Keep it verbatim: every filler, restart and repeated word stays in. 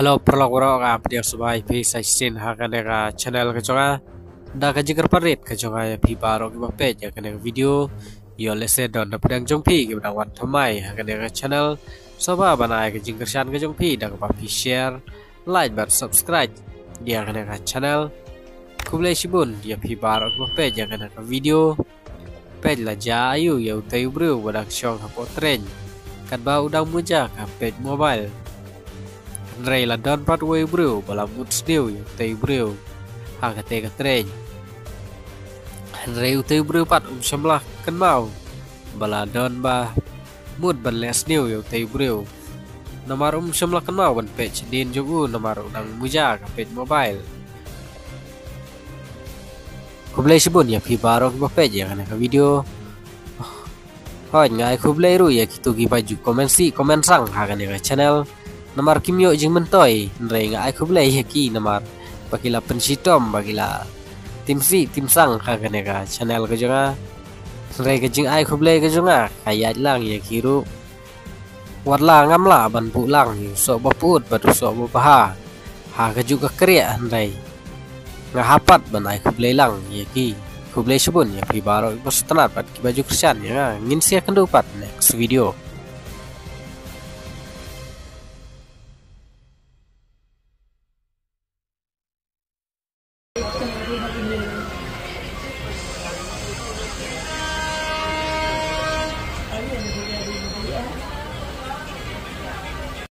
Hello paralok baroh, nga pdiang sngewbha ïa phi sa shisien ha kane ka channel ka jong nga. Da ka jingkyrpad rit ka jong nga ïa phi baroh kiba peit ïa kane ka video, ïoh lehse don na pdeng jong phi kiba dang wan thymmai ha kane ka channel, sngewbha ban ai ka jingkyrshan ka jong phi da kaba phi share, like bad subscribe ïa kane ka channel. Khublei shibun ïa phi baroh kiba peit ïa kane ka video. Peit la jia aïu ïa utei u briew ba dang shong hapoh train, katba u dang muja ka peit mobile. Hynrei la don pat uwei u briew ba la mut sniew ïa utei u briew ha katei ka train. Hynrei utei u briew pat um shym la kynmaw ba la don ba mut ban leh sniew ïa utei u briew, namar um shym la kynmaw ban peit sha dien jong u namar u dang muja ka peit mobile. Khublei shibun ïa phi baroh kiba peit ïa kane ka video. Hooid, nga ai khublei ruh ïa kito kiba ju comment sih comment sang ha kane ka channel, namar kim ïoh jingmyntoi. Hynrei nga ai khublei ïa ki namar ba ki la pynshitom, ba ki la tim sih tim sang ha kane ka channel ka jong nga. Hynrei ka jingai khublei ka jong nga ka ïaid lang ïa ki ruh. Wat la ngam lah ban buh lang ïa u soh ba pyut bad u soh ba bha ha kajuh ka kriah, hynrei nga hap pat ban ai khublei lang ïa ki. Khublei shibun ïa phi baroh kiba sngewtynnat bad kiba ju kyrshan ïa nga. Ngin sa ïakynduh pat next video.